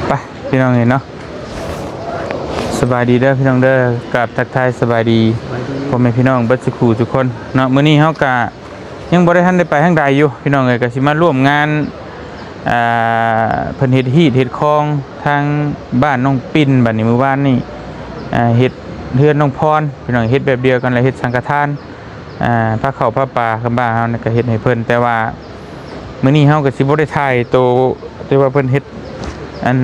ໄປພີ່ນ້ອງເອີຍເນາະ ສະບາຍດີເດີພີ່ນ້ອງເດີ ກາບທັກທາຍສະບາຍດີພໍ່ແມ່ພີ່ນ້ອງເບິດສູ່ຄູ່ສູ່ຄົນເນາະ. ມື້ນີ້ເຮົາກະຍັງບໍ່ໄດ້ທັນໄດ້ໄປທາງໃດຢູ່ພີ່ນ້ອງເອີຍ ກະຊິມາຮ່ວມງານ ອ່າ ເພິ່ນເຮັດຮີດເຮັດຄອງທາງບ້ານນ້ອງປິ່ນ ບັດນີ້ມື້ວານນີ້ ອ່າ ເຮັດເຮືອນນ້ອງພອນ ພີ່ນ້ອງ ເຮັດແບບດຽວກັນ ແລະ ເຮັດສັງຄະທານ ອ່າ ພາເຂົ້າພາປາ ຄຳບ້ານເຮົານີ້ກະເຮັດໃຫ້ເພິ່ນ ແຕ່ວ່າ ມື້ນີ້ເຮົາກໍຊິບໍ່ໄດ້ຖ່າຍໂຕທີ່ວ່າເພິ່ນເຮັດ ອັນ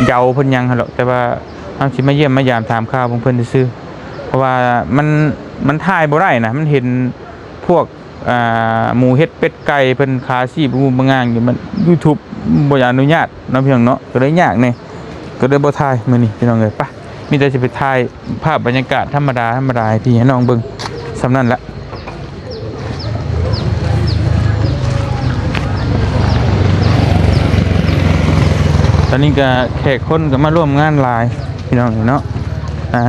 ເຢາເພິ່ນຫຍັງຫັ້ນດອກ ແຕ່ວ່າເຮົາຊິມາຢ້ຽມມາຢາມຖາມຂ່າວຂອງເພິ່ນຊື່ໆ ເພາະວ່າມັນ ມັນຖ່າຍບໍ່ໄດ້ນະ ມັນເຫັນພວກ ອ່າ ໝູເຫັດເປັດໄກ່ເພິ່ນຂາຊີບງູບງາງຢູ່ ມັນ YouTube ບໍ່ອະນຸຍາດເນາະ ພີ່ນ້ອງເນາະ ກໍເລີຍຍາກແດ່ ກໍເລີຍບໍ່ຖ່າຍມື້ນີ້ ພີ່ນ້ອງເອີຍ ໄປ ມີແຕ່ຊິໄປຖ່າຍ ພາບບັນຍາກາດທຳມະດາ ທຳມະດາໃຫ້ພີ່ໃຫ້ນ້ອງເບິ່ງສ່ຳນັ້ນລະ. ຕອນນີ້ກະແຂກຄົນກໍມາຮ່ວມງານຫຼາຍພີ່ນ້ອງເນາະ ອ່າ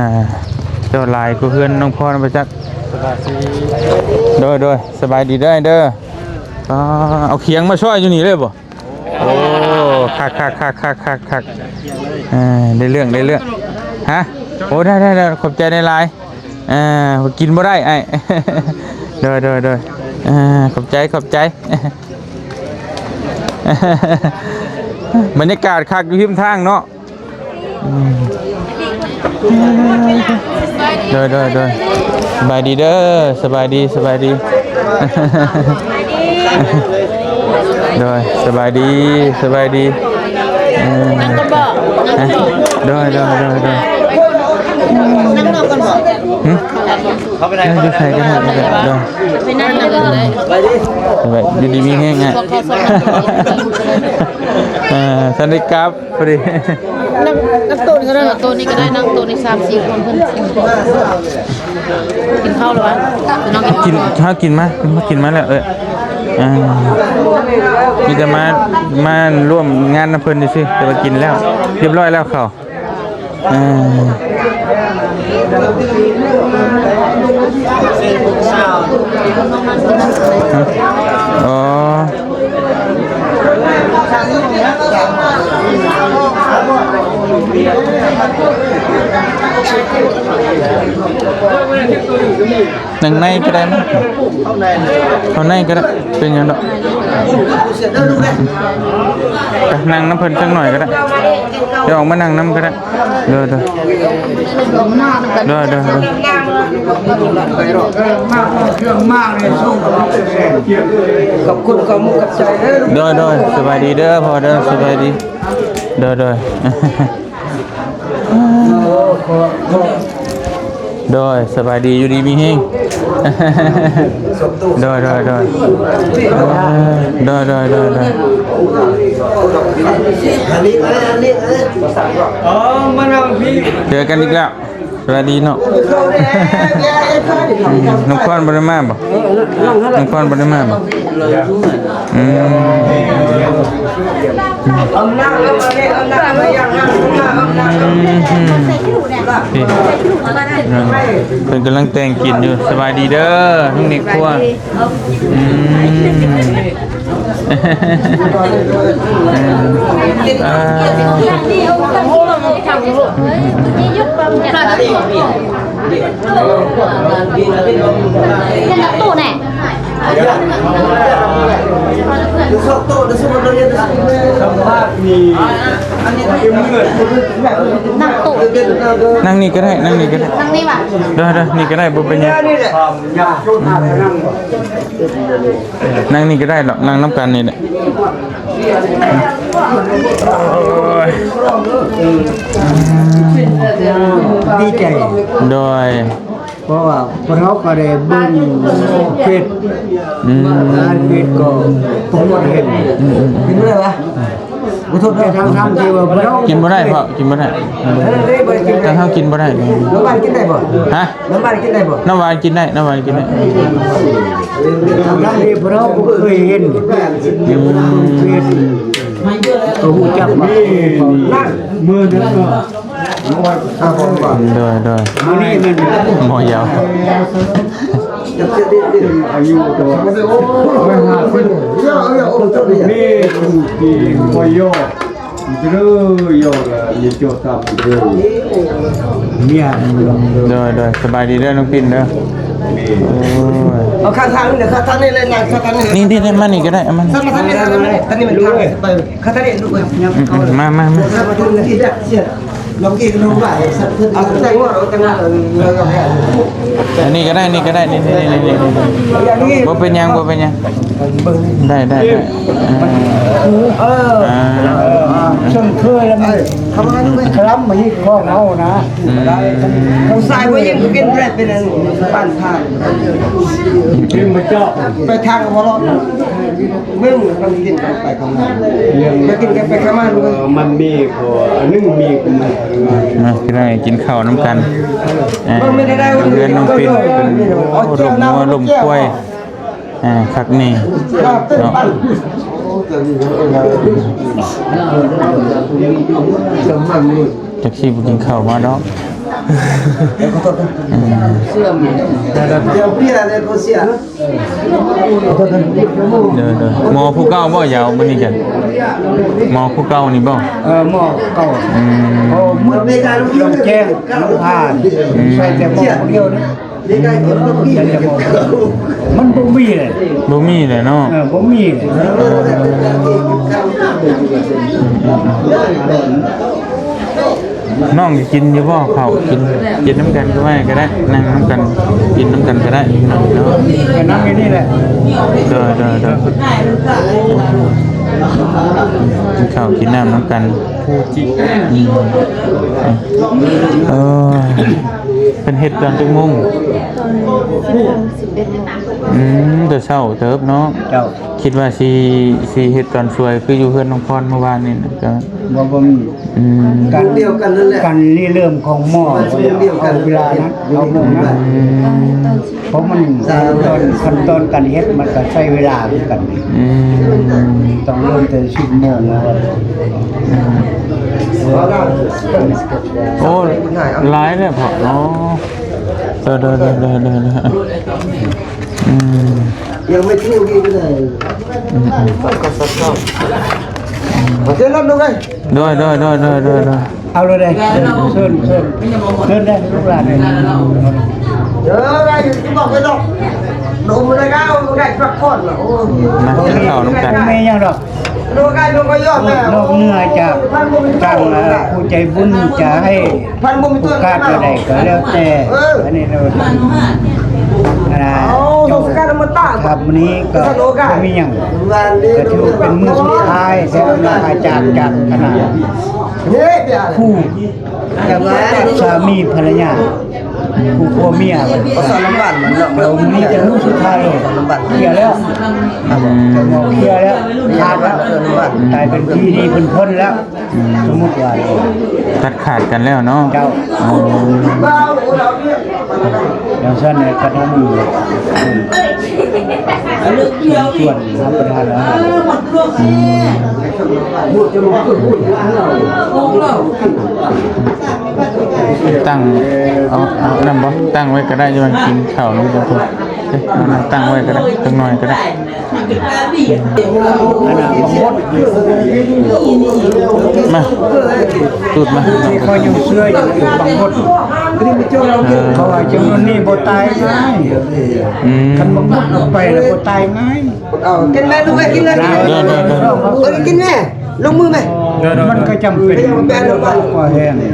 ເຈົ້າຫຼາຍກວ່າເຮືອນນ້ອງພອນປະຈັກ. ໂດຍ ໂດຍ ສະບາຍດີເດີອ້າຍເດີ. ອໍ ເອົາຂຽງມາຊ່ອຍຢູ່ນີ້ເລີຍບໍ່? ໂອ້ ຄັກໆໆໆໆ ເອີ ໄດ້ເລື່ອງ ໄດ້ເລື່ອງ ຮະ ໂອ້ ໄດ້ໆໆ ຂອບໃຈຫຼາຍໆ ເອີ ກິນບໍ່ໄດ້ອ້າຍ ໂດຍໆໆ ເອີ ຂອບໃຈ ຂອບໃຈ ບັນຍາກາດຄັກຢູ່ຮິມທາງເນາະ. ອືມ ໂດຍ ໂດຍ ໂດຍ ສະບາຍດີເດີ ສະບາຍດີ ສະບາຍດີ ໂດຍ ສະບາຍດີ ສະບາຍດີ ເອີ ນັ່ງກ່ອນບໍ ນັ່ງກ່ອນບໍ ໂດຍ ໂດຍ ໂດຍ ໂດຍ ນັ່ງນອກກ່ອນບໍ ຫຶ ເຂົ້າໄປໄດ້ ຢູ່ໃສກໍໄດ້ ໂດຍ ໄປນັ່ງເລີຍ ຢູ່ດີມີແຮງ ເອີ ສັນຕິກາບ ພໍດີ ນັ່ງ ນັ່ງໂຕະນີ້ກໍໄດ້ ໂຕະນີ້ກໍໄດ້ ນັ່ງໂຕະນີ້ສາມສີ່ຄົນເພິ່ນ ກິນເຂົ້າແລ້ວຫວາ? ກິນ ເຮົາກິນມາ ເຮົາກິນມາແລ້ວ ເອີ ອ່າ ມີແຕ່ມາ ມາຮ່ວມງານນຳເພິ່ນຊື່ໆ ແຕ່ວ່າກິນແລ້ວ ຮຽບຮ້ອຍແລ້ວເຂົ້າ ອ່າ ອໍ ນັ່ງໃນກໍໄດ້ ເຂົ້າໃນກໍໄດ້ ເປັນຫຍັງດອກ ນັ່ງນຳເພິ່ນຈັກໜ້ອຍກໍໄດ້ ດຽວອອກມານັ່ງນຳກໍໄດ້ ໂດຍ ໂດຍ ໂດຍ ໂດຍ ໂດຍ ໂດຍ ໂດຍ ສະບາຍດີເດີພໍ່ເດີ ສະບາຍດີ ໂດຍ ໂດຍ ໂດຍ ສະບາຍດີ ຢູ່ດີມີແຮງ ໂດຍ ໂດຍ ໂດຍ ໂດຍ ໂດຍ ໂດຍ ເຈີກັນອີກແລ້ວ ສະບາຍດີເນາະ ອືມ ນ້ອງຄອນບໍ່ໄດ້ມາບໍ? ນ້ອງຄອນບໍ່ໄດ້ມາບໍ? ອືມ ນີ້ ເພິ່ນກຳລັງແຕ່ງກິນຢູ່ ສະບາຍດີເດີ ທາງນີ້ຄົວ ອືມ ອ່າ ຕູ້ແນ່ ສຳພາດນີ້ ນັ່ງຕູ້ ນັ່ງນີ້ກໍໄດ້ ນັ່ງນີ້ກໍໄດ້ ນັ່ງນີ້ຫວາ? ເດີໆ ນີ້ກໍໄດ້ ບໍ່ເປັນຫຍັງ ນັ່ງນີ້ກໍໄດ້ດອກ ນັ່ງນຳກັນນີ້ແຫຼະ ໂອ້ຍ ດີໃຈ ໂດຍ ເພາະວ່າພວກເຮົາກໍໄດ້ເບິ່ງເຟສ ອືມ ອ່ານເຟສກໍປາກົດເຫັນ ອືມໆ ເຫັນບໍ່ໄດ້ວະ? ບໍ່ທົນແລ້ວ ທັງໆທີ່ວ່າພວກເຮົາ ກິນບໍ່ໄດ້ພໍ່ ກິນບໍ່ໄດ້ ເອີ ບໍ່ໄດ້ກິນ ທາງເຮົາກິນບໍ່ໄດ້ ນ້ຳຫວານກິນໄດ້ບໍ່? ຮະ? ນ້ຳຫວານກິນໄດ້ບໍ່? ນ້ຳຫວານກິນໄດ້ ນ້ຳຫວານກິນໄດ້ ທັງໆທີ່ພວກເຮົາບໍ່ເຄີຍເຫັນ ອືມ ເຟສ ກໍຮູ້ຈັກວ່າ ມື້ນັ້ນກໍ ໂດຍ ໂດຍ ໝໍຢາວ ອາຍຸ ມີທີ່ ບໍ່ຢາວ ເດີ ໂດຍ ໂດຍ ສະບາຍດີເດີນ້ອງປິ້ນເດີ. ໂອ້ຍ ເອົາຂ້າງທາງນີ້ເດີ ຂ້າງທາງນີ້ເລີຍນະ ຂ້າງທາງນີ້ ນີ້ໆ ມານີ້ກໍໄດ້ ເອົາມານີ້ ຂ້າງທາງນີ້ ຂ້າງທາງນີ້ ຂ້າງທາງນີ້ ອືມໆ ມາ ມາ ມາ ຂ້າງທາງນີ້ ເອົາແຕງໂມ ເອົາແຕງໂມ ອັນນີ້ກໍໄດ້ ນີ້ກໍໄດ້ ນີ້ໆ ບໍ່ເປັນຫຍັງ ບໍ່ເປັນຫຍັງ ໄດ້ ໄດ້ ໄດ້ ເອີ ອ່າ ຊົມເຄີຍແລ້ວມັນຄະລຳມາຮີດຄອງເຮົານະ. ອືມ ຜູ້ຊາຍບໍ່ຍິງກໍກິນບໍ່ໄດ້ ເປັນອັນປານທາງ ກິນບໍ່ເຈາະ ໄປທາງບໍ່ລອດ ມຶງມັນກິນກັນໄປເຂົ້າມາ ໄປກິນກັນໄປເຂົ້າມາ ເອີ ມັນມີພໍ ອັນໜຶ່ງມີ ມາ ຊິໄດ້ກິນເຂົ້ານຳກັນ ເອີ ເຮືອນນ້ອງປິ້ນເພິ່ນ ໂອ້ ລົມງົວລົມຄວາຍ ອ່າ ຄັກແນ່ເນາະ ຈັກຊິບໍ່ກິນເຂົ້າມາດອກ ເອີ ໂດຍໆ ໝໍຜູ້ເກົ່າບໍ່ ຢາວມື້ນີ້ກັນ ໝໍຜູ້ເກົ່ານີ້ບໍ່? ເອີ ໝໍເກົ່າ ອືມ ເຂົາໝົດ ລອງແຈ້ງ ລອງຜ່ານ ອືມ ໃສ່ແຕ່ໝໍຜູ້ດຽວນີ້ ມັນບໍ່ມີເລີຍ ບໍ່ມີເລີຍເນາະ ເອີ ບໍ່ມີເລີຍ ນ້ອງກິນຢູ່ບໍ່ເຂົ້າ? ກິນ ກິນນຳກັນກໍໄດ້ ກໍໄດ້ ນັ່ງນຳກັນ ກິນນຳກັນກໍໄດ້ເນາະ ກໍນັ່ງຢູ່ນີ້ແຫຼະ ໂດຍໆໆ ກິນເຂົ້າກິນນ້ຳນຳກັນ ອືມ ເອີ ເພິ່ນເຮັດຕອນຈັກໂມງ? ຕອນສິບເອັດໂມງ. ອືມ ແຕ່ເຊົ້າເຕີບເນາະ ເຈົ້າ ຄິດວ່າຊິ ຊິເຮັດຕອນສວຍຄືຢູ່ເຮືອນນ້ອງພອນມື້ວານນີ້ນະ ກໍບໍ່ ບໍ່ມີ ອືມ ການ ດຽວກັນນັ້ນແຫຼະ ການລິເລີ່ມຂອງໝໍ ມັນດຽວກັນ ເອົາເວລານະ ເອົາໂມງນະ ອືມ ເພາະມັນຂັ້ນຕອນ ຂັ້ນຕອນການເຮັດມັນກໍໃຊ້ເວລາຄືກັນ ອືມ ຕ້ອງເລີ່ມແຕ່ສິບໂມງ ອືມ ໂອ້ ຫຼາຍແລ້ວພໍ່ເນາະ ເດີໆໆໆໆ ອືມ ຍັງໄມ່ເທົ່ຽວອີກເລີຍ ອືມໆ ມາເຊີນລົດລູກເອີຍ ໂດຍໆໆໆໆ ເອົາເລີຍເດີ ເຊີນ ເຊີນ ເຊີນໄດ້ລູກຫຼານເດີ ເດີໄດ້ຢູ່ທີ່ບອກໄປດອກ ນມໄດ້ກໍເອົາໄດ້ພັກຜ່ອນລະ ໂອ້ ມາກິນເຂົ້ານຳກັນ ບໍ່ມີຫຍັງດອກ ນອກເໜືອຈາກທາງ ເອີ ຜູ້ໃຈບຸນຈະໃຫ້ ໂອກາດໃດກໍແລ້ວແຕ່ ອັນນີ້ເນາະ ອັນນ່າ ເຈົ້າທຳມື້ນີ້ກໍບໍ່ມີຫຍັງ ກໍຖືວ່າເປັນມື້ສຸດທ້າຍແລ້ວເນາະ ອາຈານຈາກຄະນະຄູ່ສາມີພັນລະຍາ ຄູ່ຜົວເມຍ ເອົາສາລຳບານມັນເນາະ ແລ້ວມື້ນີ້ເປັນມື້ສຸດທ້າຍ ເຄຍແລ້ວ ເຄຍແລ້ວ ຂາດແລ້ວ ກາຍເປັນທີ່ດີເພິ່ນພົ້ນແລ້ວ ອືມ ສົມມຸດວ່າ ຕັດຂາດກັນແລ້ວເນາະ ເຈົ້າ ອືມ ຈັ່ງຊັ້ນແຫຼະ ກະທຳຢູ່ ສ່ວນຮັບປະທານອາຫານ ອືມ ຕັ້ງ ເອົາ ເອົານັ້ນບໍ່ ຕັ້ງໄວ້ກໍໄດ້ ຈະມາກິນເຂົ້ານຳກັນ ເອົານັ້ນຕັ້ງໄວ້ກໍໄດ້ ຈັກໜ່ອຍກໍໄດ້. ອັນນ່າ ບັງມົດ ມາ ຕູດມາ ທີ່ຂ້ອຍຍັງເຊື່ອຢູ່ ບັງມົດ ເອີ ເພາະວ່າຈຳນວນນີ້ບໍ່ຕາຍງ່າຍ ອືມ ຄັນບັງມົດອອກໄປແລ້ວບໍ່ຕາຍງ່າຍ ເອົາ ກິນແມ່ລູກເອີຍ ກິນເລີຍ ເດີໆໆ ເອີ ກິນແມ່ ລົງມືແມ່ ມັນກໍຈຳເປັນ ແມ່ລົງມາ ກວ່າແຮງ ນີ້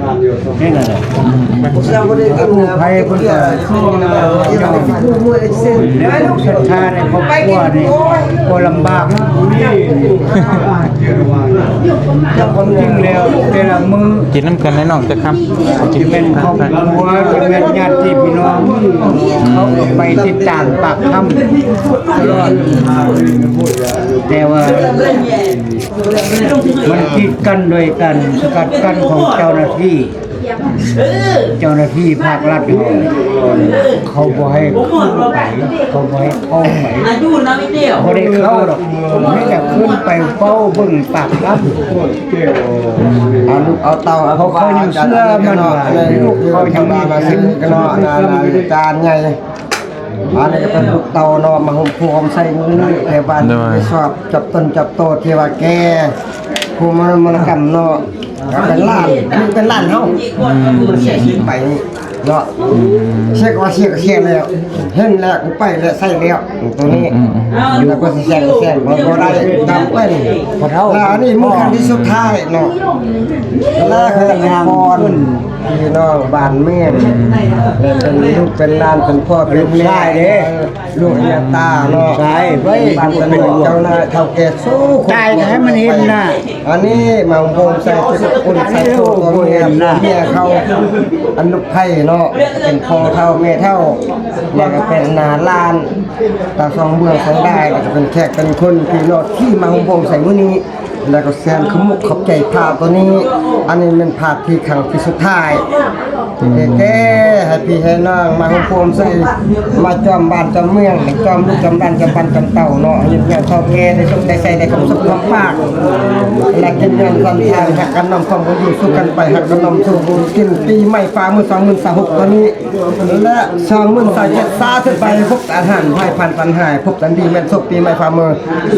ແຫຼະ ອືມ ຜູ້ໄພເພິ່ນກໍ ແລ້ວສັດທາໃນຄອບຄົວນີ້ກໍລຳບາກ ແຕ່ຄວາມຈິງແລ້ວແຕ່ລະມື້ ກິນນຳກັນແນ່ນ້ອງຈັກຄຳ ຊິແມ່ນຄອບຄົວ ຊິແມ່ນຍາດຕິພີ່ນ້ອງ ເຂົາກໍໄປຕິດຕາມປາກຖ້ຳຕະຫຼອດ ແຕ່ວ່າ ມັນກີດກັ້ນໂດຍການສະກັດກັ້ນຂອງເຈົ້າໜ້າທີ່ ເຈົ້າໜ້າທີ່ພາກລັດເຮົາ ເຂົາບໍ່ໃຫ້ເຂົ້າໄປ ເຂົາບໍ່ໃຫ້ເຂົ້າໄປ ບໍ່ໄດ້ເຂົ້າດອກ ມີແຕ່ຂຶ້ນໄປເຝົ້າເບິ່ງປາກຖ້ຳ ເອົາລູກເອົາເຕົ້າ ເພາະເຂົາຍັງເຊື່ອໝັ້ນວ່າລູກເຂົາຍັງມີຊີວິດ ການໃຫຍ່ ອັນນີ້ກໍເປັນລູກເຕົ້າເນາະ ມາໂຮມໂພໂຮມໄຊມື້ນີ້ ແຕ່ບ້ານ ໂດຍ ໄປສອບຈັບຕົນຈັບໂຕທີ່ວ່າແກ່ ຜູ້ມະ ມະລະກຳເນາະ ເປັນຫຼານ ອັນນີ້ເປັນຫຼານເຮົາ ອືມ ມັນເສຍຊີວິດໄປນີ້ເນາະ ອືມ ເສຍກໍວ່າເສຍກໍເສຍແລ້ວ ເຫັນແລ້ວ ໄປແລ້ວ ໃສ່ແລ້ວ ໂຕນີ້ ອືມ ແລ້ວກໍຊິແຊງກໍແຊງ ບໍ່ ບໍ່ໄດ້ ຈຳເປັນ ພໍ່ເຖົ້າ ແລ້ວອັນນີ້ມື້ຄັ້ງທີ່ສຸດທ້າຍເນາະ ແລ້ວກໍຢາກໃຫ້ພອນ ພີ່ນ້ອງບ້ານເມືອງ ແລະ ເປັນລູກເປັນຫຼານ ເປັນພໍ່ເປັນແມ່ ລູກເມດຕາເນາະ ໃຊ່ ເພິ່ນເປັນເຈົ້ານາຍເຖົ້າແກ່ສູ່ຄົນ ຕາຍໃຫ້ມັນເຫັນໜ້າ ອັນນີ້ມາໂຮມໃສ່ ເຈັບອຸ່ນໃສ່ໂຕ ເມຍເຂົາ ອັນລູກໃພ້ເນາະ ເປັນພໍ່ເຖົ້າແມ່ເຖົ້າ ແລ້ວກໍເປັນຫຼານ ຕາສອງເບື້ອງສອງດ້າຍ ແລ້ວກໍເປັນແຂກເປັນຄົນ ພີ່ນ້ອງທີ່ມາໂຮມໃສ່ມື້ນີ້ ແລ້ວກໍແສນຂະໝົກຂອບໃຈພະໂຕນີ້ ອັນນີ້ແມ່ນພະທີ່ຄັ້ງທີ່ສຸດທ້າຍ ອືມ ເອີ ແກ່ໃຫ້ພີ່ໃຫ້ນ້ອງມາໂຮມໂພມໃສ່ ມາຈອມບ້ານຈອມເມືອງ ໃຫ້ຈອມລູກຈອມຫຼານ ຈອມບ້ານຈອມເຕົ້າເນາະ ໃຫ້ຍືນຍາວເຖົ້າແກ່ ໄດ້ໂຊກໄດ້ໄຊ ໄດ້ຄວາມສຸກຄວາມປາກ ແລະ ກິນຍອມສັນທານ ຮັກກັນນຳຄວາມຢູ່ສຸກກັນໄປ ຮັກກັນນຳສູ່ບຸນກິນ ປີໃໝ່ຟ້າມື້ສອງໝື່ນຊາວຫົກ ຕອນນີ້ ແລະ ສອງໝື່ນຊາວເຈັດ ສາທຸໄປ ພົບແຕ່ອາຫານ ໄພພັນຕັນຫາຍ ພົບແຕ່ດີແມ່ນໂຊກ ປີໃໝ່ຟ້າມື້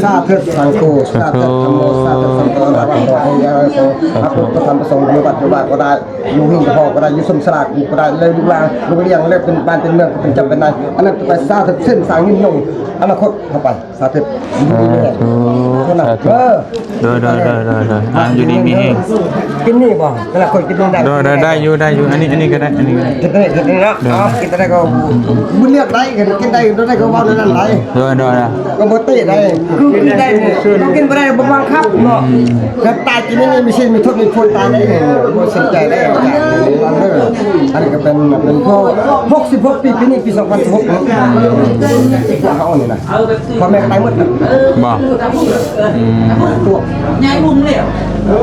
ສາທຸ ສັງໂຄ ສາທຸ ທຳໂມ ສາທຸ ສັງໂຄ ອາວາໂຕ ອາໂຕ ພະທຳພະສົງ ຢູ່ວັດຢູ່ວາກໍໄດ້ ຢູ່ຫີນກໍໄດ້ ຢູ່ຊຸມສະຫຼາກກໍໄດ້ ແລ້ວລູກຫຼານ ລູກລ້ຽງ ແລ້ວເປັນບ້ານເປັນເມືອງ ເປັນເຈົ້າເປັນນາຍ ອັນນັ້ນໄປສາທຸ ເສັ້ນທາງຍິນຍົງ ອະນາຄົດເຂົ້າໄປ ສາທຸ ສາທຸ ສາທຸ ເອີ ໂດຍ ໂດຍ ໂດຍ ໂດຍ ໂດຍ ອ່າ ຢູ່ດີມີແຮງ ກິນນີ້ບໍ່? ເວລາຄົນກິນນີ້ໄດ້ ໂດຍ ໂດຍ ໄດ້ຢູ່ ໄດ້ຢູ່ ອັນນີ້ ອັນນີ້ກໍໄດ້ ອັນນີ້ກໍໄດ້ ກິນໄດ້ ກິນໄດ້ເນາະ ເນາະ ເອົາ ກິນໄດ້ກໍ ບໍ່ເລືອກໄດ້ ກິນ ກິນໄດ້ ໂດຍ ໄດ້ກໍເວົ້າແນວນັ້ນໄດ້ ໂດຍ ໂດຍ ໂດຍ ກໍບໍ່ຕິໄດ້ ຄືກິນໄດ້ນີ້ ກິນບໍ່ໄດ້ ບໍ່ບັງຄັບເນາະ ອືມ ກໍຕາຍກິນນີ້ ມີຊີວິດ ມີທົດ ມີໂທດ ຕາຍໄດ້ ບໍ່ສົນໃຈໄດ້ ອັນນີ້ກໍເປັນ ເປັນພໍ່ ຫົກສິບຫົກປີ ປີນີ້ ປີສອງພັນສິບຫົກເນາະ ພວກເຮົານີ້ນະ ພໍ່ແມ່ໄປໝົດ ບໍ່ ອືມ ຍາຍອຸ້ມແລ້ວ ເອີ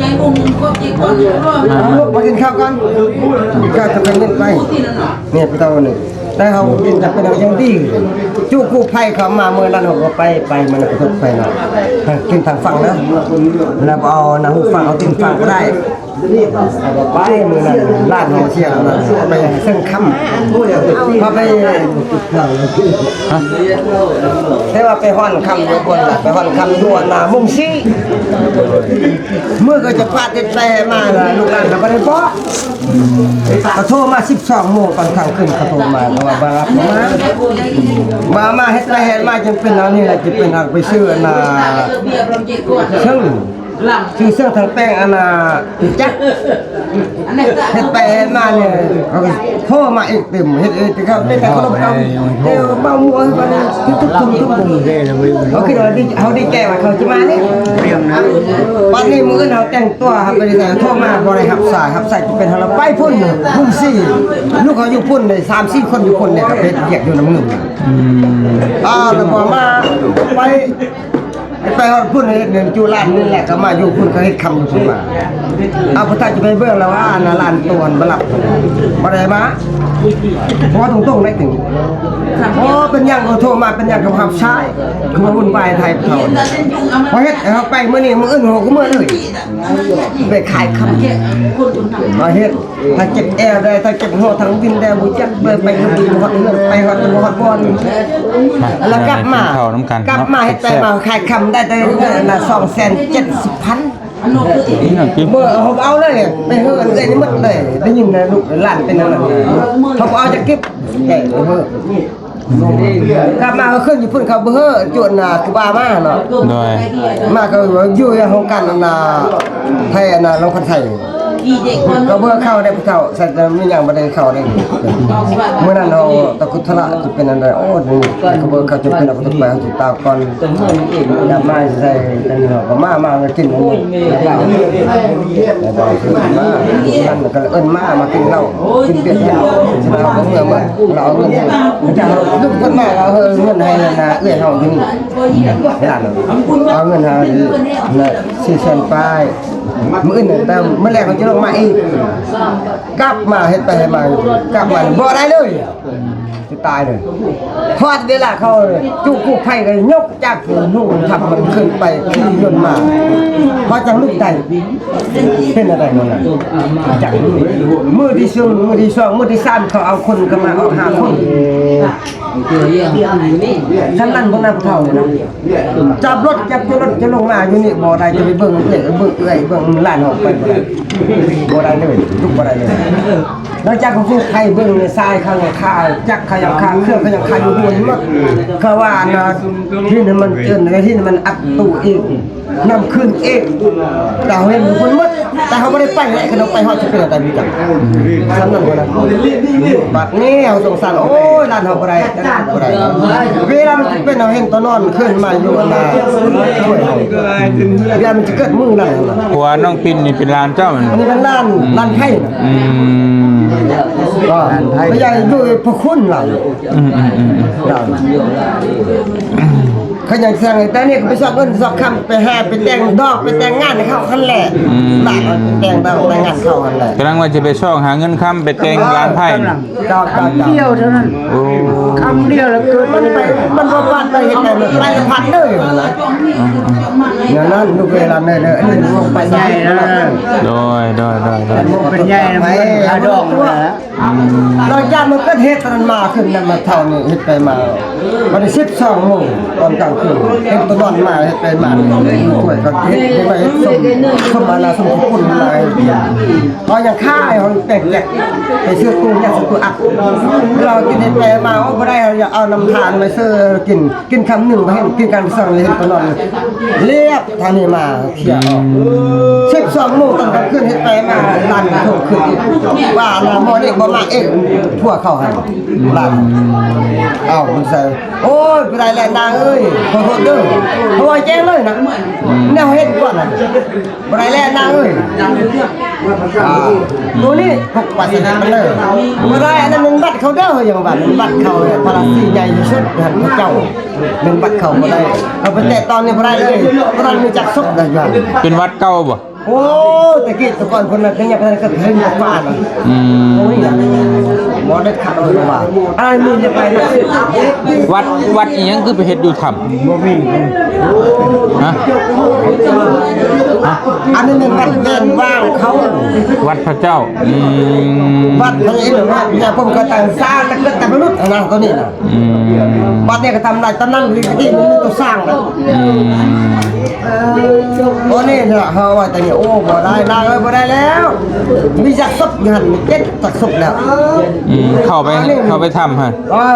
ຍາຍອຸ້ມຄອບຈິດກ່ອນ ອ່າ ມາກິນຂ້າວກ່ອນ ກິນຂ້າວຈະໄປເງິນໄປ ນີ້ ຜູ້ເຖົ້ານີ້ ແຕ່ເຮົາກິນຈະເປັນເອົາຢ່າງດີ ຈຸກູ້ໄພເຂົ້າມາ ມື້ນັ້ນເຮົາກໍໄປ ໄປມື້ນັ້ນກໍທຸກໄພເນາະ ກິນທາງຝັ່ງເດີ ແລ້ວບໍ່ເອົາໜ້າຫູຟັງ ເອົາຕີນຟັງກໍໄດ້ ໄປມື້ນັ້ນຫຼານເຮົາເສຍແລ້ວນະ ໄປເຊິ່ງຄຳ ເຮົາໄປ ຮະ ແຕ່ວ່າໄປຮ້ອນຄຳຢູ່ພຸ້ນລະ ໄປຮ້ອນຄຳຢູ່ອັນນ່າມຸງຊີ ມື້ກໍຈະພາຕິດແປມາລະ ລູກຫຼານກໍບໍ່ໄດ້ບອກ ກໍໂທມາສິບສອງໂມງຕອນກາງຄືນ ເຂົາໂທມາ ເພາະວ່າບໍ່ຮັບ ບໍ່ມາ ບໍ່ມາ ເຮັດໄປເຮັດມາ ຈຶ່ງເປັນອັນນີ້ແຫຼະ ຈຶ່ງເປັນອັນໄປຊື້ອັນນ່າ ເຊິ່ງ ຊື່ເຊື່ອງທາງແປ້ງອັນນ່າ ຈັກ ເຮັດໄປເຮັດມານີ້ ເຂົາກໍໂທມາອີກຕື່ມ ເຮັດເອີຍ ແຕ່ເຂົາໄດ້ແຕ່ເຂົາລົບເອົາ ແຕ່ເວົ້າມົວ ເຮົາຄິດວ່າດີ ເຮົາດີໃຈວ່າເຂົາຈະມານີ້ ບັດນີ້ມື້ອື່ນເຮົາແຕ່ງຕົວ ເຮົາໄປໃສ ໂທມາບໍ່ໄດ້ຮັບສາຍ ຮັບສາຍຈະເປັນເຮົາລະໄປພຸ້ນ ພຸ້ນຊິ ລູກເຮົາຢູ່ພຸ້ນໄດ້ສາມສີ່ຄົນ ຢູ່ພຸ້ນນີ້ ກໍໄປເຮັດວຽກຢູ່ນຳເງິນ ອືມ ອ່າ ແລ້ວບໍ່ມາ ໄປ ໄປຮອດພຸ້ນເຮັດເງິນຈຸລ້ານນີ້ແຫຼະ ກໍມາຢູ່ພຸ້ນ ກໍເຮັດຄຳຢູ່ພຸ້ນມາ ເອົາ ພຸ້ນຖ້າຈະໄປເບິ່ງແລ້ວວ່າ ອັນນ່າ ລ້ານໂຕອັນບໍ່ລັບ ບໍ່ໄດ້ມາ ເວົ້າຕົງໆໄດ້ຕິ ໂອ້ ເປັນຫຍັງກໍໂທມາ ເປັນຫຍັງກໍຮັບສາຍ ຄືວ່າວຸ່ນວາຍໄທເຂົາ ພໍເຮັດໃຫ້ເຮົາໄປມື້ນີ້ ມື້ອື່ນເຮົາກໍເມືອເລີຍ ໄປຂາຍຄຳ ມາເຮັດ ທັງເຈັບແອວໄດ້ ທັງເຈັບຫົວ ທັງວິນໄດ້ ບໍ່ຈັກເລີຍ ໄປກໍບໍ່ຮອດເຮືອນ ໄປຮອດກໍບໍ່ຮອດບ່ອນ ແລ້ວກັບມາ ກິນເຂົ້ານຳກັນ ກັບມາເນາະ ເຮັດໄປມາຂາຍຄຳໄດ້ແຕ່ເດືອນລະສອງແສນເຈັດສິບພັນ ເມື່ອເຮົາເອົາເລີຍ ໄປເຮືອນເອື້ອຍນີ້ໝົດເລີຍ ໄດ້ຍິນນະ ລູກຫຼານເປັນອັນນັ້ນ ເຮົາບໍ່ເອົາຈັກກິບ ແກ່ເຮີ ກັບມາກໍຂຶ້ນຢູ່ພຸ້ນ ເຂົາບໍ່ເຮີ ຈົນນະ ຄືວ່າມາເນາະ ໂດຍ ມາກໍຢູ່ໃນຫ້ອງການອັນນະ ໄທອັນນະ ລາວຄັນໄທ ກໍບໍ່ເຂົ້າໄດ້ຜູ້ເຖົ້າ ໃສ່ແຕ່ມີຫຍັງບໍ່ໄດ້ເຂົ້າໄດ້ ມື້ນັ້ນເຮົາຕະກຸດທະລະຈະເປັນອັນໃດ ໂອ້ ນີ້ກໍບໍ່ເຂົ້າຈະເປັນເອົາໄປເຮົາຊິຕາຍກ່ອນ ກັບມາໃສ່ກັນເນາະ ກໍມາ ມາກິນ ມາ ມາ ມັນກໍເອີ້ນມາ ມາກິນເຫຼົ້າ ກິນເບຍເຮົາ ເຮົາກໍເມືອມາ ລາວເອົາເງິນໃຫ້ ເຈົ້າລຸກຂຶ້ນມາ ລາວເອົາເງິນໃຫ້ນະ ເອື້ອຍເຮົາຢູ່ນີ້ ເອົາເງິນໃຫ້ນະ ສີ່ແສນປາຍ ມື້ອື່ນ ແຕ່ມື້ແລງເຂົາຈະລົງມາອີກ ກັບມາເຮັດໄປເຮັດມາ ກັບມາບໍ່ໄດ້ເລີຍ ຊິຕາຍເລີຍ ຮອດເວລາເຂົາຈຸກູ້ໄພກໍຍົກຈາກພູນທັບມັນຂຶ້ນໄປຂີ່ຍົນມາ ພໍຈັ່ງລຸກໄດ້ ເປັນອະໄລນັ້ນນະ ຈັກລຸກ ມື້ທີສອງ ມື້ທີສອງ ມື້ທີສາມ ເຂົາເອົາຄົນເຂົ້າມາອອກຫ້າຄົນ ຄັນນັ້ນພວກນາງຜູ້ເຖົ້ານີ້ນະ ຈັບລົດ ຈັບຢູ່ລົດ ຈະລົງມາຢູ່ນີ້ບໍ່ໄດ້ ຈະໄປເບິ່ງເອື້ອຍ ເບິ່ງເອື້ອຍ ເບິ່ງຫຼານເຮົາໄປບໍ່ໄດ້ ບໍ່ໄດ້ເລີຍ ລຸກບໍ່ໄດ້ເລີຍ. ນອກຈາກເຂົາປູກໄຖເບິ່ງໃນຊາຍ ເຂົາຍັງຄາຈັກ ເຂົາຍັງຄາເຄື່ອງ ເຂົາຍັງຄາຢູ່ຫົວນີ້ໝົດ. ເຂົາວ່າອັນນ່າ ທີ່ນີ້ມັນເອີ້ນ ທີ່ນີ້ມັນອັດຕູ້ອີກ ນຳຄືນເອງ ແຕ່ເຮົາເຫັນຄົນໝົດ ແຕ່ເຮົາບໍ່ໄດ້ໄປແຫຼະ ຄັນເຮົາໄປຮອດຊິເປັນແນວໃດບໍ່ຈັກ ສ່ຳນັ້ນພຸ້ນນະ. ບັດນີ້ເຮົາສົງສານ ໂອ້ຍ ຫຼານເຮົາບໍ່ໄດ້ ບໍ່ໄດ້ ເວລາມັນຊິເປັນ ເຮົາເຫັນໂຕນອນຂຶ້ນມາຢູ່ອັນນ່າ ຊ່ວຍເຮົາ ເວລາມັນຊິເກີດມື້ນັ້ນນະ. ຜົວນ້ອງປິ່ນນີ້ເປັນຫຼານເຈົ້າແມ່ນບໍ່? ອັນນີ້ເປັນຫຼານ ອືມ ຫຼານໃຜນະ ອືມ ກໍ ຫຼານໃຜ ພະຍາຢູ່ພະຄຸນຫຼານ ອືມໆໆໆ ເຂົາຍັງສ້າງ ແຕ່ນີ້ກໍໄປຊອກເງິນຊອກຄຳ ໄປຫາໄປແຕ່ງດອກໄປແຕ່ງງານໃຫ້ເຂົາຫັ້ນແຫຼະ ອືມ ຫຼານເຮົາໄປແຕ່ງດອກແຕ່ງງານເຂົາຫັ້ນແຫຼະ ກຳລັງວ່າຈະໄປຊອກຫາເງິນຄຳໄປແຕ່ງຫຼານໃຜ ເຈົ້າໆໆ ຄຳດຽວເທົ່ານັ້ນ ໂອ້ ຄຳດຽວແລ້ວເກີດມັນໄປ ມັນບໍ່ພາດໄປເຮັດໄປ ໄປລະພັດເລີຍຫັ້ນນະ ອືມໆ ແນວນັ້ນ ລູກເອີຍ ຫຼານເອີຍ ອັນນີ້ລວມໄປໃຫຍ່ແລ້ວ ໂດຍໆໆໆ ເປັນໃຫຍ່ແລ້ວ ມັນຄາດອງແລ້ວ. ຫຼັງຈາກມັນເກີດເຫດຕອນນັ້ນມາ ຂຶ້ນນັ້ນມາເທົ່ານີ້ເຮັດໄປມາ ບັດນີ້ສິບສອງໂມງຕອນກາງຄືນ ເຫັນຕະນອນມາເຮັດໄປມາ ຊ່ວຍກັນເຮັດ ເຮັດໄປເຮັດສົມ ສົມມານາສົມກຸນມາ ເຮົາຍັງຂາຍ ເຮົາແປງແຈກ ໄປຊື້ຕູ້ ຍັງຊື້ຕູ້ອັດ ເຮົາກິນເຮັດໄປມາ ໂອ້ ບໍ່ໄດ້ ເຮົາຢາກເອົານຳທານມາຊື້ກິນ ກິນຄຳໜຶ່ງ ບໍ່ເຫັນກິນກາງສອງ ເຫັນຕະນອນລຽບ ທາງນີ້ມາເຄຍອອກ ອືມ ສິບສອງໂມງຕອນກາງຄືນ ເຮັດໄປມາ ຫຼານໂທຂຶ້ນອີກ ວ່າລາໝໍນີ້ບໍ່ມາເອງ ພວກເຂົາຫັ້ນ ຫຼານ ເອົ້າ ມັນໃສ່ ໂອ້ຍ ບໍ່ໄດ້ແລ້ວນາງເອີຍ ຂໍໂທດເດີ ເພາະວ່າແຈ້ງເລີຍນະ ອືມ ແນວເຫັນກ່ອນນະ ບໍ່ໄດ້ແລ້ວນາງເອີຍ ອ່າ ໂຕນີ້ພວກປາສະເດັດມັນເດີ ບໍ່ໄດ້ ອັນນັ້ນມັນບັດເຂົາເດີ ເຮົາຍັງວ່າມັນບັດເຂົາ ພະລາສີໃຫຍ່ທີ່ສຸດ ຫັ້ນພະເຈົ້າ ແມ່ນບັດເຂົາບໍ່ໄດ້ ເຮົາໄປແຕະຕ້ອງນີ້ບໍ່ໄດ້ເລີຍ ບໍ່ທັນມີຈັກສົບໄດ້ຢູ່ຫັ້ນ ເປັນວັດເກົ່າບໍ່? ໂອ້ ແຕ່ກີ້ແຕ່ກ່ອນເພິ່ນນະ ຍັງບໍ່ທັນເກີດເຖິງຟ້ານະ ອືມ ໂອ້ຍ ບໍ່ໄດ້ຂັດເອົາວ່າ ອັນນີ້ໄປນະ ວັດ ວັດອີ່ຫຍັງຄືໄປເຮັດຢູ່ຖ້ຳ? ບໍ່ມີ ຮະ? ຮະ? ອັນນີ້ແມ່ນວັດແວ່ນວາງເຂົາ ວັດພະເຈົ້າ ອືມ ວັດພະອິນ ວັດພະຍາພົມ ເຂົາຕັ້ງສາຕັ້ງແຕ່ເກີດແຕ່ມະນຸດຫັ້ນນະ ໂຕນີ້ນະ ອືມ ວັດນີ້ກໍທຳລາຍຕອນນັ້ນ ທີ່ມັນມີໂຕສ້າງນະ ອືມ ໂອ້ ນີ້ນະ ເຮົາວ່າແຕ່ນີ້ ໂອ້ ບໍ່ໄດ້ນາງເອີຍ ບໍ່ໄດ້ແລ້ວ ມີຈັກສົບຢູ່ຫັ້ນ ເຈັດຈັກສົບແລ້ວ ອືມ ເຂົ້າໄປ ເຂົ້າໄປຖ້ຳຫັ້ນ ເອີ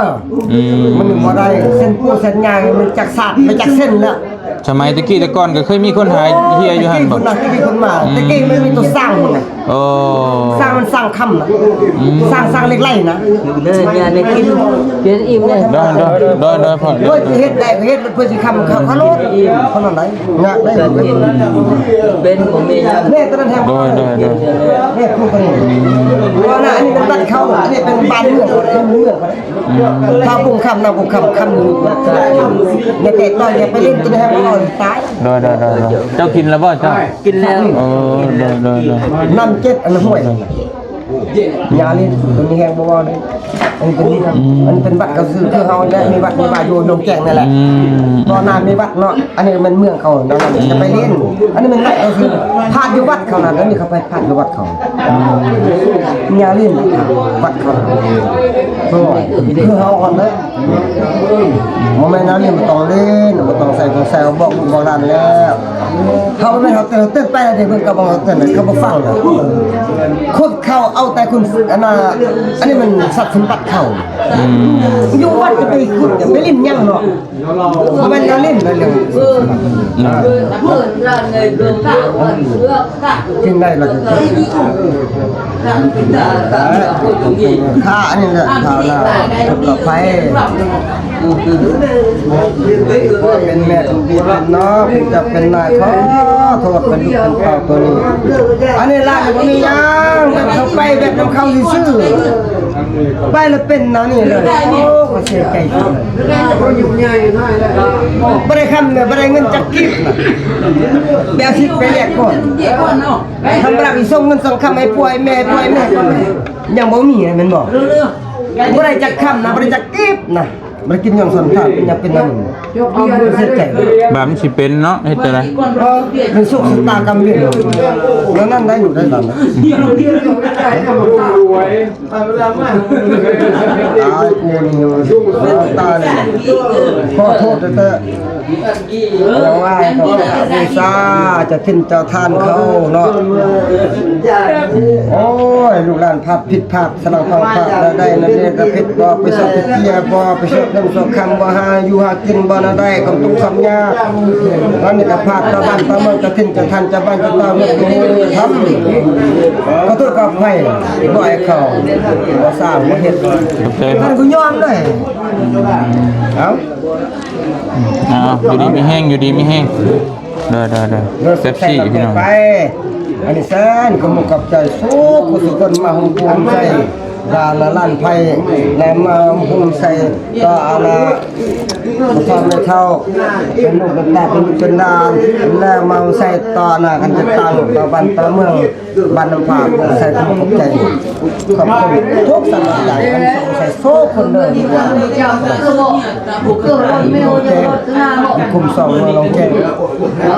ອືມ ມັນບໍ່ໄດ້ ເສັ້ນປູເສັ້ນຫຍ້າມັນຈັກສາດ ໄປຈັກເສັ້ນແລ້ວ ສະໄໝແຕ່ກີ້ແຕ່ກ່ອນກໍເຄີຍມີຄົນຫາເຫື່ອຢູ່ຫັ້ນບໍ່? ແຕ່ກີ້ພຸ້ນນະ ແຕ່ກີ້ເພິ່ນມາ ອືມ ແຕ່ກີ້ມັນມີໂຕສ້າງພຸ້ນນະ ໂອ້ ສ້າງມັນສ້າງຄຳນະ ອືມ ສ້າງ ສ້າງເຫຼັກໄຫຼນະ ເລີຍເນາະ ໄດ້ກິນ ກິນອີ່ມແລ້ວ ໂດຍ ໂດຍ ໂດຍ ໂດຍ ພໍ່ ໂອ້ຍ ເຮັດໄດ້ກໍເຮັດ ເພື່ອຊິຄຳເຂົາ ເຂົາໂລດ ເທົ່ານັ້ນໄດ໋ ຍາກໄດ໋ ເປັນບໍ່ມີຫຍັງ ແນ່ ຕອນນັ້ນແຮງ ໂດຍ ໂດຍ ໂດຍ ແນ່ ຜູ້ຄົນນີ້ ວ່ານະ ອັນນີ້ເປັນບ້ານເຂົາ ອັນນີ້ເປັນບ້ານເມືອງເຂົາ ເມືອງເຂົາ ອືມ ຖ້າບຸງຄຳນະ ບຸງຄຳ ຄຳນີ້ ຢ່າແຕະຕ້ອຍ ຢ່າໄປຫຼິ້ນ ຕົວແຮງອ່ອນຕາຍ ໂດຍ ໂດຍ ໂດຍ ໂດຍ ເຈົ້າກິນແລ້ວບໍ່ເຈົ້າ? ກິນແລ້ວ ເອີ ໂດຍ ໂດຍ ໂດຍ ນ້ຳເຈັດ ອັນຫ້ວຍ ຢ່າຫຼິ້ນ ຕົວນີ້ແຮງບໍ່ເວົ້າເດ້ ອັນເປັນ ອືມ ອັນເປັນບັດເຂົາຊື່ ຄືເຮົາແຫຼະ ມີວັດມີວາຢູ່ດົງແຈ້ງນັ້ນແຫຼະ ອືມ ຕອນໜ້າມີວັດເນາະ ອັນນີ້ແມ່ນເມືອງເຂົາ ດັ່ງນັ້ນ ອືມ ຈະໄປຫຼິ້ນ ອັນນີ້ແມ່ນວັດເຂົາຊື່ ພາດຢູ່ວັດເຂົານັ້ນ ອັນນີ້ເຂົາໄປພາດຢູ່ວັດເຂົາ ອືມ ຢ່າຫຼິ້ນ ວັດເຂົາ ໂອ້ຍ ຄືເຮົາຫັ້ນເດີ ບໍ່ແມ່ນແນວນີ້ ບໍ່ຕ້ອງຫຼິ້ນ ບໍ່ຕ້ອງໃສ່ ບໍ່ໃສ່ ບອກລູກບອກຫຼານແລ້ວ ເຮົາບໍ່ແມ່ນເຮົາເຕືອນ ເຕືອນໄປແລ້ວເດ້ ເພິ່ນກໍບໍ່ເຕືອນ ເຂົາບໍ່ຟັງ ຄົນເຂົາເອົາແຕ່ຄຸນ ອັນນ່າ ອັນນີ້ມັນຊັບສົມບັດເຂົາ ອືມ ຢູ່ວັດຈະໄປຂຸດ ຈະໄປຫຼິ້ນຫຍັງເນາະ ບໍ່ແມ່ນແນວຫຼິ້ນ ແມ່ນເລື່ອງ ອືມ ກິນໄດ້ແລ້ວກໍກິນ ຂ້າອັນນີ້ແຫຼະ ຂ້າລາວ ກັບໄປ ເປັນແມ່ເປັນພີ່ເປັນນ້ອງ ເປັນເຈົ້າເປັນນາຍ ຂໍໂທດ ເປັນລູກເປັນເຕົ້າຕົວນີ້ ອັນນີ້ຫຼານບໍ່ມີຫຍັງ ແບບເຂົາໄປແບບນຳເຂົາຊື່ໆ ໄປແລ້ວເປັນແນວນີ້ເລີຍ ໂອ້ ຂ້ອຍເສຍໃຈເລີຍ ບໍ່ໄດ້ຄຳ ບໍ່ໄດ້ເງິນຈັກກີບ ໄປເອົາສິດໄປແລກກ່ອນ ທຳມະດາຊິສົ່ງເງິນສົ່ງຄຳໃຫ້ຜົວໃຫ້ແມ່ ຜົວໃຫ້ແມ່ກ່ອນ ຍັງບໍ່ມີນະ ແມ່ນບໍ່? ບໍ່ໄດ້ຈັກຄຳນະ ບໍ່ໄດ້ຈັກກີບນະ ບໍ່ໄດ້ກິນຫຍັງສ່ວນທາງ ຍັງເປັນນະ ເຮັດໃຈ ບາບມັນຊິເປັນເນາະ ເຮັດຈັ່ງໃດ? ເອີ ເປັນໂຊກຊະຕາກຳເວນ ແນວນັ້ນໄດ້ຢູ່ໄດ້ຫຼານນະ. ຕາຍກູນີ້ ຕາຍນີ້ ຂໍໂທດແຕ່ ເພາະວ່າເຂົາເຈົ້າບູຊາເຈົ້າຖິ່ນເຈົ້າທານເຂົາເນາະ. ໂອ້ຍ ລູກຫຼານພາດຜິດພາດ ສະຫຼັງຟັງພາດ ແນວໃດແນວນີ້ກໍຜິດ ບໍ່ໄປສອບໄປເຈຍ ບໍ່ໄປສອບເງິນສອບຄຳ ບໍ່ຫາຢູ່ຫາກິນ ບໍ່ແນວໃດ ຄວາມທຸກຄວາມຍາກ ອັນນີ້ກໍພາດຕໍ່ບ້ານຕໍ່ເມືອງ ເຈົ້າຖິ່ນເຈົ້າຖານ ເຈົ້າບ້ານເຈົ້າເມືອງ ທຳ ຂໍໂທດຂໍອະໄພ ບໍ່ໃຫ້ເຂົາ ບໍ່ສ້າງ ບໍ່ເຮັດ ເພິ່ນກໍຍອມເລີຍ. ເອົ້າ ເອົາ ຢູ່ດີມີແຮງ ຢູ່ດີມີແຮງ ເດີ ເດີ ເດີ ເປັບຊີ ພີ່ນ້ອງ. ໄປ ອັນນີ້ແສນຂອບມຸກຂອບໃຈ ສູ່ຜູ້ສູ່ຄົນມາໂຮມໂຮມໃສ່ ລານລານໄພ ແລະ ມາໂຮມໂຮມໃສ່ຕໍ່ອາລາ ພໍ່ແມ່ເຖົ້າ ເປັນລູກເປັນຫຼານ ເປັນລູກເປັນຫຼານ ແລະ ມາໂຮມໃສ່ຕໍ່ໜ້າການຈັດຕັ້ງ ຕໍ່ບ້ານຕໍ່ເມືອງ ບ້ານນ້ຳຜາ ໃສ່ຄວາມຂອບໃຈ ຂອບຄຸນທຸກສຳລັບໃຈ ອັນສົງໄສໂຊຄົນເດີ ຢູ່ຄຸມສອງເມືອງໜອງແຈງ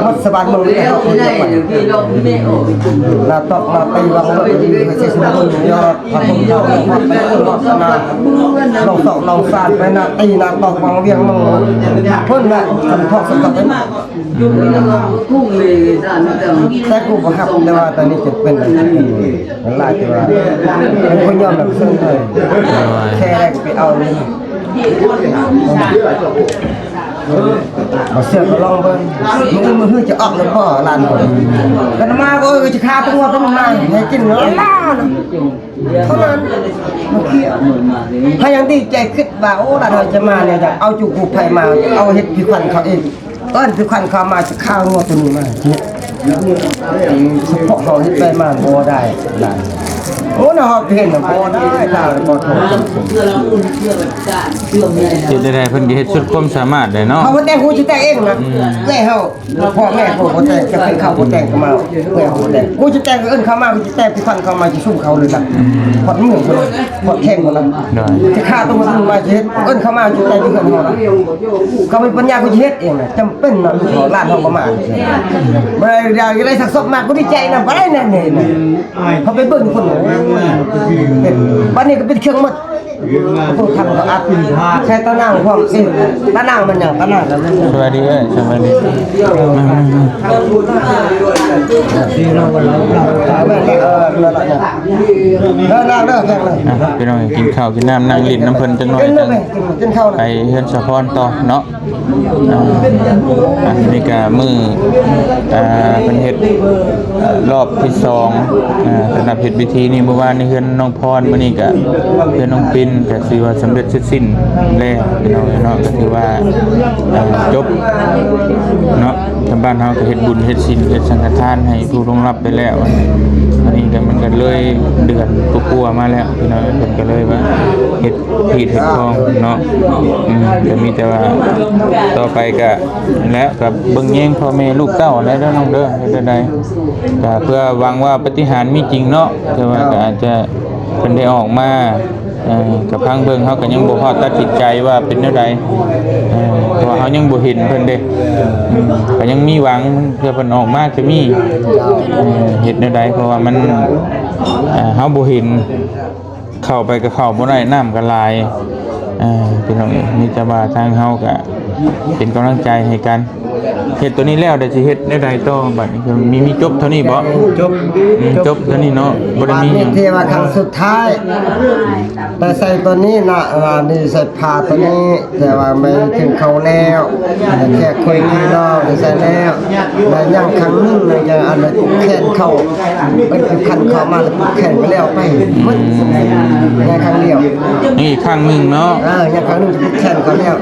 ໝົດສະບານເມືອງນີ້ ເຮົາຄົນດຽວໄປ ໜ້າຕອກໜ້າຕີວັງເລີກ ໄປເຊສະມຸນ ຍອດພະພຸດທະຮູບ ໄປຮອດໜ້າ ໜອງສອກໜອງສານ ໄປໜ້າຕີໜ້າຕອກວັງວຽງ ເມືອງພຸ້ນແຫຼະ ສຳທອກສຳທັບໄປ ແຕ່ກູບໍ່ຮັບ ແຕ່ວ່າຕອນນີ້ຈະເປັນ ຫຼາຍ ແຕ່ວ່າເປັນຄົນຍອມຮັບເຊິ່ງເລີຍ ແຄ່ໄດ້ກໍໄປເອົາເລີຍ ບໍ່ເຊື່ອກໍລອງເບິ່ງ ມື້ອື່ນມື້ຮືຈະອອກຫຼືບໍ່ ລ້ານຄົນ ກັນມາກໍ ເອີ ຈະຂ້າຕົວຕົວມາໃຫ້ກິນລ້ານ ເທົ່ານັ້ນ ເຮົາຍັງດີໃຈຄິດວ່າ ໂອ້ ຫຼານເຮົາຈະມາແລ້ວ ຢາກເອົາຈຸກູ້ໄພມາ ເອົາເຫັດຜີຂວັນເຂົາເອງ ເອີ້ນຄືຄັນເຂົ້າມາຈະຂ້າງົວຕົວນີ້ມາ ສະເພາະເຮົາເຮັດໄດ້ມາບໍ່ໄດ້ຫຼາຍ ໂອ້ ນະ ເຮົາເຫັນນະບໍ່ໄດ້ ຖ້າບໍ່ໂທດ ເຮັດໄດ້ ເພິ່ນກໍເຮັດສຸດຄວາມສາມາດໄດ້ເນາະ ເຂົາບໍ່ແຕ່ງ ກູຈະແຕ່ງເອງນະ ອືມ ເອື້ອຍເຮົາ ພໍ່ແມ່ເຂົາບໍ່ແຕ່ງ ຈະເປັນເຂົາບໍ່ແຕ່ງກໍມາ ເອື້ອຍເຮົາບໍ່ແຕ່ງ ກູຈະແຕ່ງ ເອີ້ນເຂົາມາ ກູຈະແຕ່ງຄືຄັນເຂົ້າມາ ຈະຊຸມເຂົາເລີຍນະ ຮອດເມືອງພຸ້ນນະ ຮອດແຂວງພຸ້ນນະ ໂດຍ ຈະຂ້າຕົວມັນມາຈະເຮັດ ເອີ້ນເຂົາມາ ຈະແຕ່ງຢູ່ເຮືອນເຮົານະ ເຂົາມີປັນຍາ ກູຈະເຮັດເອງນະ ຈຳ ເປັນເນາະ ລູກເຮົາຫຼານເຮົາກໍມາ ບໍ່ໄດ້ຢາກໄດ້ຊັກສອບມາ ກູດີໃຈນຳ ບໍ່ໄດ້ແນວນີ້ນະ ເຮົາໄປເບິ່ງຄົນ ໂອ້ຍ ເຮັດ ບັດນີ້ກໍປິດເຄື່ອງໝົດ ໂອ້ ທັງກໍອັດ ໃຊ້ຕາໜ່າງພ້ອມ ເອີ ຕາໜ່າງມັນຫຍັງ ຕາໜ່າງກໍແມ່ນ ສະບາຍດີເອີຍ ສະບາຍດີ ມາ ມາ ມາ ເອີ ເອີ ເອີ ເອີ ເອີ ເອີ ເອີ ເອີ ເອີ ເອີ ເອີ ເອີ ອ່ະ ພີ່ນ້ອງ ກິນເຂົ້າກິນນ້ຳ ນັ່ງຫຼິ້ນນຳເພິ່ນຈັກໜ້ອຍ ຈັ່ງ ກິນເຂົ້າ ໄປເຮືອນສາວພອນຕໍ່ເນາະ. ອ່າ ອັນນີ້ກະມື້ ອ່າ ເພິ່ນເຮັດ ອ່າ ລອບທີສອງ ອ່າ ສຳລັບເຮັດພິທີນີ້ ມື້ວານນີ້ເຮືອນນ້ອງພອນ ມື້ນີ້ກະເຮືອນນ້ອງປິນ ກະຖືວ່າສຳເລັດເສັດສິ້ນແລ້ວພີ່ນ້ອງເນາະ ກະຖືວ່າ ອ່າ ຈົບເນາະ ທາງບ້ານເຮົາກະເຮັດບຸນເຮັດສິນເຮັດສັງຄະທານໃຫ້ຜູ້ລ່ວງລັບໄປແລ້ວ ອັນນີ້ກະມັນກະເລີຍເດືອນກວ່າໆມາແລ້ວພີ່ນ້ອງ ເພິ່ນກະເລີຍວ່າເຮັດ ຮີດເຮັດຄອງເນາະ ອືມ ກໍມີແຕ່ວ່າຕໍ່ໄປກໍນັ້ນແຫຼະ ກໍເບິ່ງແຍງພໍ່ແມ່ລູກເຕົ້າແຫຼະເດີນ້ອງເດີ ເຮັດແນວໃດ ກໍເພື່ອຫວັງວ່າປາຕິຫານມີຈິງເນາະ ແຕ່ວ່າກໍອາດຈະເພິ່ນໄດ້ອອກມາ ເອີ ກໍຟັງເບິ່ງ ເຮົາກໍຍັງບໍ່ຮອດຕັດສິນໃຈວ່າເປັນແນວໃດ ເອີ ເພາະວ່າເຮົາຍັງບໍ່ເຫັນເພິ່ນເດ້ ອືມ ກໍຍັງມີຫວັງ ເທື່ອເພິ່ນອອກມາກໍມີ ເອີ ເຮັດແນວໃດ ເພາະວ່າມັນ ເອີ ເຮົາບໍ່ເຫັນ ເຂົ້າໄປກໍເຂົ້າບໍ່ໄດ້ ນ້ຳກໍຫຼາຍ ເອີ ພີ່ນ້ອງເອີຍ ມີແຕ່ວ່າທາງເຮົາກໍເປັນກຳລັງໃຈໃຫ້ກັນ ເຮັດໂຕນີ້ແລ້ວ ແລ້ວຊິເຮັດແນວໃດຕໍ່ບັດນີ້? ມີ ມີຈົບເທົ່ານີ້ບໍ່? ຈົບ ອືມ ຈົບ ຈົບເທົ່ານີ້ເນາະ ບໍ່ໄດ້ມີຫຍັງ ບາດນີ້ເທວ່າຄັ້ງສຸດທ້າຍ ໄດ້ໃສ່ໂຕນີ້ນະ ວ່ານີ້ໃສ່ຜ້າໂຕນີ້ ແຕ່ວ່າໄປເຖິງເຂົາແລ້ວ ແຂກຄົນພີ່ນ້ອງໄດ້ໃສ່ແລ້ວ ແລະ ຍັງຄັ້ງໜຶ່ງ ຍັງອັນໄດ້ຜູກແຂນເຂົາ ໄປຜູກແຂນເຂົາມາ ແລ້ວຜູກແຂນກໍແລ້ວໄປໝົດ ຍັງຄັ້ງດຽວ ນີ້ອີກຄັ້ງໜຶ່ງເນາະ ເອີ ຍັງຄັ້ງໜຶ່ງຈະຜູກແຂນເຂົາແລ້ວ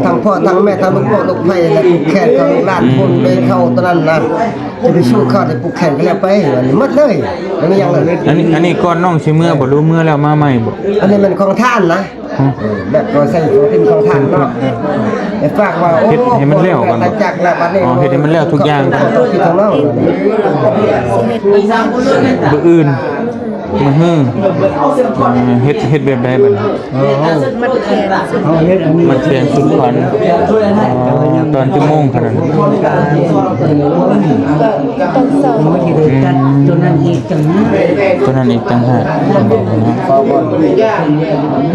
ທັງພໍ່ທັງແມ່ ທັງລູກພໍ່ລູກໄພ ແລ້ວຜູກແຂນເຂົາ ລູກຫຼານຄົນໄປເຂົ້າຕອນນັ້ນນະ ຈະໄປສູ່ເຂົາ ໄດ້ຜູກແຂນກໍແລ້ວໄປ ໝົດເລີຍ ບໍ່ມີຫຍັງເລີຍ ອັນນີ້ ອັນນີ້ກ່ອນນ້ອງຊິເມືອບໍ່ ຫຼືເມືອແລ້ວມາໃໝ່ບໍ່? ອັນນີ້ແມ່ນຂອງທ່ານນະ ຮະ ເອີ ແບບວ່າໃສ່ຂອງກິນຂອງທ່ານເນາະ ໄປຝາກວ່າ ໂອ້ ເຮັດໃຫ້ມັນແລ້ວກ່ອນ ຕາຈັກແລ້ວບັດນີ້ ອໍ ເຮັດໃຫ້ມັນແລ້ວທຸກຢ່າງກ່ອນ ຕ້ອງຄິດຂອງເຮົາ ມື້ອື່ນ ມື້ຮື ເອີ ເຮັດ ເຮັດແບບໃດບັດນີ້? ມັດແຂນ ເຮົາເຮັດອັນນີ້ ມັດແຂນສູ່ຂວັນ. ອໍ ຕອນຈັກໂມງຂະນັ້ນ? ຕອນເຊົ້າ. ອືມ ຕົວນັ້ນອີກຕ່າງຫາກ ຕົວນັ້ນອີກຕ່າງຫາກ.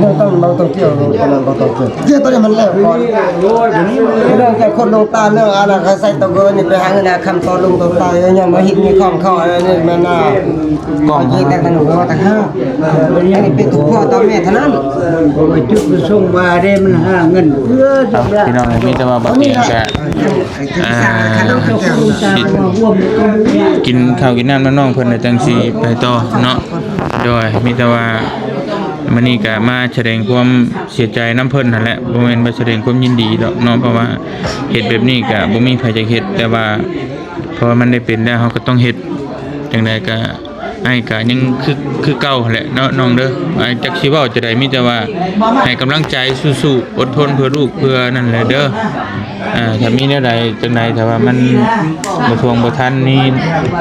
ບໍ່ຕ້ອງ ບໍ່ຕ້ອງກ່ຽວ ຕົວນັ້ນບໍ່ຕ້ອງກ່ຽວ ເຈົ້າ ຕົວນີ້ມັນແລ້ວກ່ອນ. ເລື່ອງແຕ່ຄົນລົງຕາ ເລື່ອງອັນນັ້ນ ເຂົາໃສ່ຕົວເງິນນີ້ ໄປຫາເງິນຫາຄຳຕໍ່ລຸງຕໍ່ຕາ ຍັງມາເຮັດມີຂອງເຂົາ ອັນນີ້ແມ່ນນະ ກ້ອງ ເຮັດແຕ່ກັນຫົວຕ່າງຫາກ ອັນນີ້ເປັນຕົວພໍ່ຕົວແມ່ເທົ່ານັ້ນ. ຈຸດປະສົງວ່າເດ້ ມັນຫາເງິນເພື່ອ ເອົາ ພີ່ນ້ອງ ມີແຕ່ວ່າບໍ່ເປັນກະ ອ່າ ຊິກິນເຂົ້າກິນນ້ຳນຳນ້ອງເພິ່ນ ແລ້ວຈັ່ງຊິໄປຕໍ່ເນາະ. ໂດຍ ມີແຕ່ວ່າມື້ນີ້ກະມາສະແດງຄວາມເສຍໃຈນຳເພິ່ນຫັ້ນແຫຼະ ບໍ່ແມ່ນວ່າສະແດງຄວາມຍິນດີດອກເນາະ ເພາະວ່າເຮັດແບບນີ້ກະບໍ່ມີໃຜຢາກເຮັດ ແຕ່ວ່າ ເພາະວ່າມັນໄດ້ເປັນແລ້ວ ເຮົາກໍຕ້ອງເຮັດ. ຈັ່ງໃດກໍ ອ້າຍກໍຍັງຄື ຄືເກົ່າຫັ້ນແຫຼະເນາະນ້ອງເດີ. ອ້າຍຈັກຊິເວົ້າຈັ່ງໃດ ມີແຕ່ວ່າໃຫ້ກຳລັງໃຈ ສູ້ໆ ອົດທົນເພື່ອລູກເພື່ອນັ້ນແຫຼະເດີ. ອ່າ ຖ້າມີແນວໃດຈັ່ງໃດ ຖ້າວ່າມັນບໍ່ທ່ວງບໍ່ທັນນີ້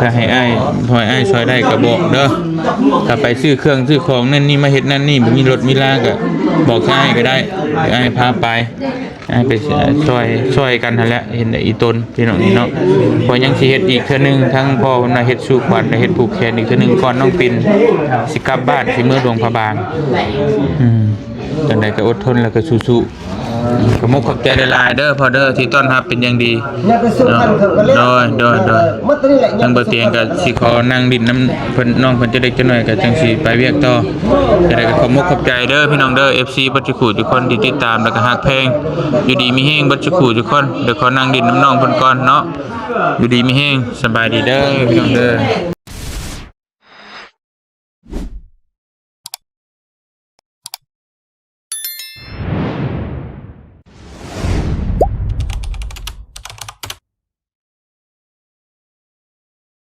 ຖ້າໃຫ້ອ້າຍ ພໍໃຫ້ອ້າຍຊ່ອຍໄດ້ກໍບອກເດີ. ຖ້າໄປຊື້ເຄື່ອງຊື້ຂອງນັ້ນນີ້ ມາເຮັດນັ້ນນີ້ ບໍ່ມີລົດມີລາ ກໍບອກໃສ່ອ້າຍກໍໄດ້ ອ້າຍພາໄປ. ອ່າ ໄປຊ່ອຍ ຊ່ອຍກັນຫັ້ນແຫຼະ ເຫັນແຕ່ອີ່ຕົນພີ່ນ້ອງນີ້ເນາະ. ເພາະຍັງຊິເຮັດອີກເທື່ອໜຶ່ງ ທັງພໍ່ເພິ່ນວ່າເຮັດສູ່ຂວັນ ແລະ ເຮັດຜູກແຂນອີກເທື່ອໜຶ່ງ ກ່ອນນ້ອງປິ່ນຊິກັບບ້ານ ຊິເມືອຫຼວງພະບາງ. ອືມ ຈັ່ງໃດກໍອົດທົນ ແລ້ວກໍສູ້ໆ. ຂອບມຸກຂອບໃຈຫຼາຍໆເດີພໍ່ເດີ ທີ່ຕ້ອນຮັບເປັນຢ່າງດີ. ໂດຍ ໂດຍ ໂດຍ. ທາງບ່າວຕຽງກໍຊິຂໍນັ່ງຫຼິ້ນນຳເພິ່ນ ນ້ອງເພິ່ນຈັກເລັກຈັກໜ້ອຍ ກໍຈັ່ງຊິໄປວຽກຕໍ່. ຈັ່ງໃດກໍຂອບມຸກຂອບໃຈເດີພີ່ນ້ອງເດີ ເອັຟຊີ ເບິດທຸກຜູ້ທຸກຄົນທີ່ຕິດຕາມ ແລ້ວກໍຮັກແພງ. ຢູ່ດີມີແຮງເບິດທຸກຜູ້ທຸກຄົນ. ດຽວຂໍນັ່ງຫຼິ້ນນຳນ້ອງເພິ່ນກ່ອນເນາະ. ຢູ່ດີມີແຮງ ສະບາຍດີເດີພີ່ນ້ອງເດີ.